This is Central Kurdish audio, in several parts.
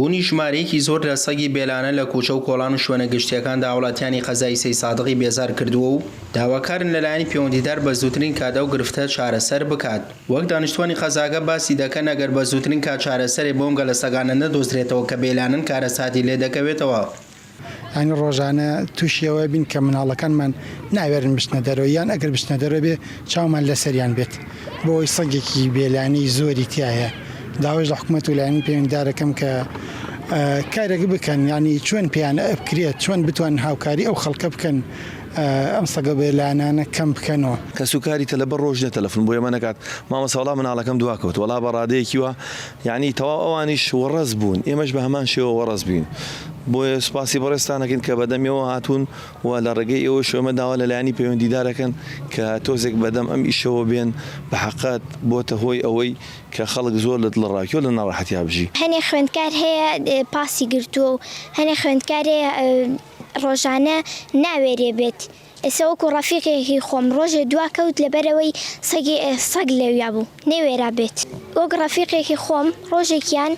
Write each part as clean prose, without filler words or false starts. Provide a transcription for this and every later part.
بوونی ژمارەیەکی زۆر لە سەگی بێلانە لە کوچە و کۆڵان و شوێنە گشتییەکاندا هاوڵاتیانی قەزای سەیدسادقی بێزار کردووە و داواکارن لە لایەنی پەیوەندیدار بە زووترین کات ئەو گرفتە چارەسەر بکات. وەک دانیشتوانی قەزاکە باسی دەکەن ئەگەر بە زووترین کات چارەسەرێ بۆ ئەم گەلە سەگانە نەدۆزرێتەوە کە بێلانەن کارەساتی لێ دەکەوێتەوە. یانی ڕۆژانە تووشی ئەوە بین کە مناڵەکانمان ناوێرن بچنە دەرەوە یان ئەگەر بچنە دەرەوە بێ چاومان لەسەریان بێت بۆ ئەوەی سەگێکی بێلانەی زۆری تیایە داواش لە حکومەت و لایەنی پەیوەندیدارەکەم کە کارێک بکەن یانی چۆن پێیان ئەبکرێت چۆن بتوان هاوکاری ئەو خەڵکە بکەن ئەم سەگە بێلانانە کەم بکەنەوە. کەسوکاری تەلەبە ڕۆژ نیە تەلەفون بۆ ئێمە نەکات مامۆستا وەڵا مناڵەکەم دواکەوت وەڵا بە ڕادەیەکی وا یانی تەواو ئەوانیش وەڕەز بوون ئێمەش بە هەمان شێوە وەڕەز بووین بۆیە سوپاسی بەڕێزتان ئەکەین کە بەدەم ئێوە هاتوون و لە ڕێگەی ئێوەش ئێمە داوا لە لایەنی پەیوەندیدار ئەکەن کە تۆزێک بەدەم ئەم ئیشەوە بێن بە حەقەت بۆتە هۆی ئەوەی کە خەڵک زۆر لە دڵەڕاوکێ و لە ناڕەحەتیا بژی. هەنێ خوێندکار هەیە پاسی گرتووە و هەنێ خوێندکار هەیە ڕۆژانە ناوێرێ بێت ئێستا وەکو ڕەفیقێکی خۆم ڕۆژێ دوا کەوت لەبەرئەوەی سەگی سەگ لەویا بوو نەیوێرا بێت وەک ڕەفیقێکی خۆم ڕۆژێکیان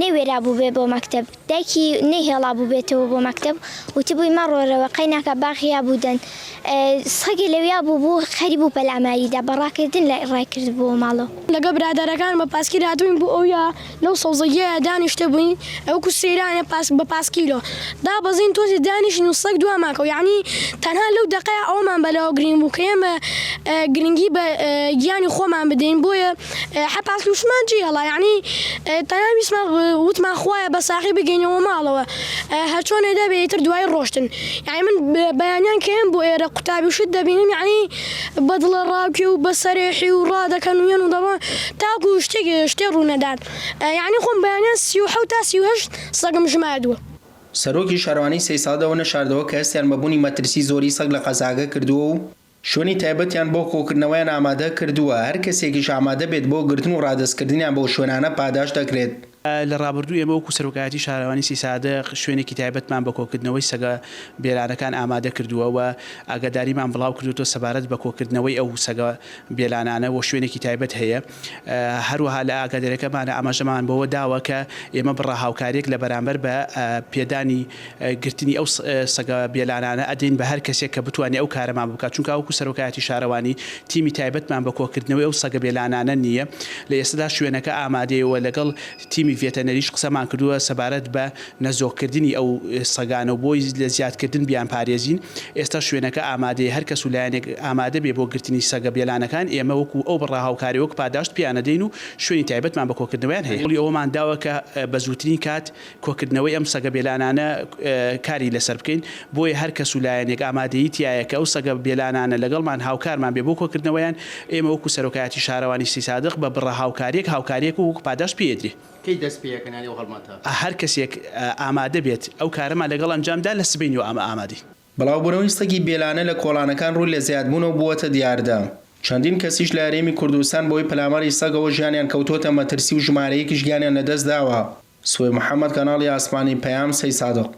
نەیوێرا بوو بێ بۆ مەکتەب دایکی نەیهێڵا بوو بێتەوە بۆ مەکتەب وتبووی مەڕۆرەوە قەیناکا با غیاب و دەن سەگێ لەویا بوو بوو خەریک بوو پەلاماری دا بە ڕاکردن لە ڕای کردبووە ماڵەوە. لەگەڵ برادەرەکانم بە پاسکیل هاتبووین بۆ ئەویا لەو سەوزەگیایە دانیشتبووین وەکو سەیرانێ پاس بە پاسکیلەوە دابەزین تۆزێ دانیشین و سەگ دوامان کەوت یەعنی تەنها لەو دەقەیا ئەوەمان بەلاوە گرینگ بوو کە ئێمە گرنگی بە گیانی خۆمان بدەین بۆیە حە پاسکیلشمان جێهێڵا یەعنی تەنها ویستمان وتمان خوایە بە ساغی بگەینەوە ماڵەوە هەرچۆنێ دەبێ ئیتر دوایی ڕۆشتن یەعنی من بەیانیان کە یەم بۆ ئێرە قوتابی و شت دەبینم یەعنی بە دڵەڕاوکێ و بە سەرێحی و ڕادەکەن و یەن و دەڕۆن تاکو شتێک شتێ ڕوونەدات یەعنی خۆم بەیانیان 37 تا 38 سەگم ژماردووە. سەرۆکی شارەوانی سەیسادە ئەوە نەشاردەوە کە هەستیان بە بوونی مەترسی زۆری سەگ لە قەزاکە کردووە و شوێنی تایبەتیان بۆ کۆکردنەوەیان ئامادە کردووە، هەر کەسێکیش ئامادە بێت بۆ گرتن و ڕادەستکردنیان بەو شوێنانە پاداشت دەکرێت. لە ڕابردوو ئێمە وەکو سەرۆکایەتی شارەوانی سیسادق شوێنێکی تایبەتمان بە کۆکردنەوەی سەگە بێلانەکان ئامادە کردووە و ئاگاداریمان بڵاو کردووەتەوە سەبارەت بە کۆکردنەوەی ئەو سەگە بێلانانە و شوێنێکی تایبەت هەیە هەروەها لە ئاگاداریەکەمانە ئاماژەمان بەوە داوە کە ئێمە بڕە هاوکاریەک لە بەرامبەر بە پێدانی گرتنی ئەو سەگە بێلانانە ئەدەین بە هەر کەسێک کە بتوانێت ئەو کارەمان بکات چونکە وەکو سەرۆکایەتی شارەوانی تیمی تایبەتمان بە کۆکردنەوەی ئەو سەگە بێلانانە نییە لە ئێستەدا شوێنەکە ئامادەیە و لەگەڵ تیمی ڤێتەنەریش قسەمان کردووە سەبارەت بە نەزۆککردنی ئەو سەگانە و بۆی لە زیادکردن بیانپارێزین ئێستا شوێنەکە ئامادەیە هەر کەس و لایەنێک ئامادە بێ بۆ گرتنی سەگە بێلانەکان ئێمە وەکو ئەو بڕە هاوکاری وەک پاداشت پێیان ئەدەین و شوێنی تایبەتمان بە کۆکردنەوەیان هەیە. هەوڵی ئەوەمان داوە کە بە زووترین کات کۆکردنەوەی ئەم سەگە بێلانانە کاری لەسەر بکەین، بۆیە هەر کەس و لایەنێک ئامادەیی تیایە کە ئەو سەگە بێلانانە لەگەڵمان هاوکارمان بێ بۆ کۆکردنەوەیان، ئێمە وەکو سەرۆکایەتی شارەوانی سیسادق بە بڕە هاوکاریەک هاوکاریەک و وەکو پاداشت پێی ئەدرێ. کەی دەست پێ ئەکەن یانی ئەو هەڵمەتە؟ هەر کەسێک ئامادە بێت ئەو کارەمان لەگەڵ ئەنجام دا لە سبەینیوە ئەمە ئامادەین. بڵاوبوونەوەی سەگی بێلانە لە کۆڵانەکان ڕووی لە زیادبوونە و بووەتە دیاردە. چەندین کەسیش لە هەرێمی کوردستان بەهۆی پەلاماری سەگەوە ژیانیان کەوتووەتە مەترسی و ژمارەیەکیش گیانیان لەدەستداوە. سوەی محەمەد کەناڵی ئاسمانی پەیام سەیدسادق.